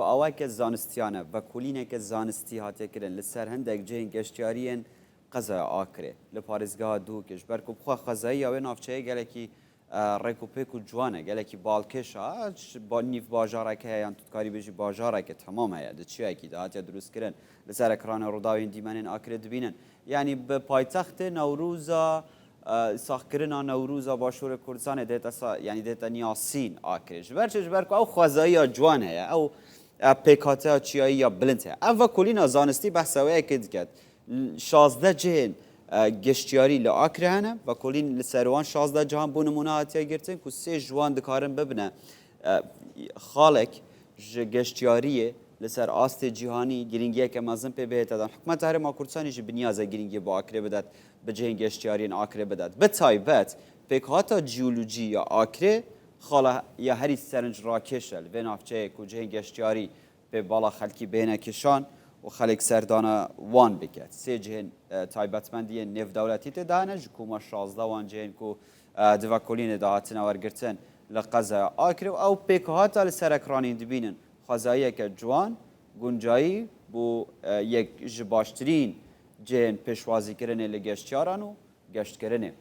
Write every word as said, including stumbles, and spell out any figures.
bi awayeke zanistiyane, vekolîneke zanistî hatiye kirin li ser hindek cihên geştiyariyên qezaya Akrê, li parêzgeha Dûkê, ji ber ku bixwe xwezayî ya wê navçeyê gelekî, e, rêk û pêk û ciwan e, gelekî balkêş e, ji ba-, nîv bajarek heye yan tu dikarî bêjî bajareke temam heye, di çiyayekî de hatiye dirûstkirin. Li ser ekranê Rûdawên dîmenên Akrê dibînin. Yanî bi paytextê Newrûza, e, saxkirina Newrûza Başûrê Kurdistanê dête sa-, yanî dête niyasîn Akrê. Ji ber çi? Ji ber ku ew xwezayiya ciwan heye, ew, e, pêkhateya çiyayî ya bilind heye. Ev vekolîna zanistî behsa wê yekê diket. L-, şazdeh cihên, e, geştiyarî li Akrê hene. Vekolîn li ser wan şazdeh cihan bo nimûne hatiye girtin ku sê ji wan dikarin bibine, e, xalek ji geştiyariyê li ser astê cîhanî girîngiyeke mezin pê bihête dan. Hikûmeta Herêma Kurdistanê jî bi niyaz e girîngiyê bi Akrê bidet, bi cihên geştiyariyên Akrê bidet. Bi taybet pêkhata cîolojî ya Akrê xala ya herî serinc rakêş e li vê navçeyê ku cihên geştiyarî pê bala xelkî bêhne kişan û xelk serdana wan biket. Sê cihên, e, taybetmendiyên nêvdewletî tê de hene, ji koma şazdeh wan cihên ku, e, di vekolînê de hatine wergirtin li qezaya Akrê û ew pêkhata li ser ekranên dibînin xwezayiyeke ciwan, guncayî bo, e, yek ji baştirîn cihên pêşwazîkirinê li geştiyaran û geştkirinê.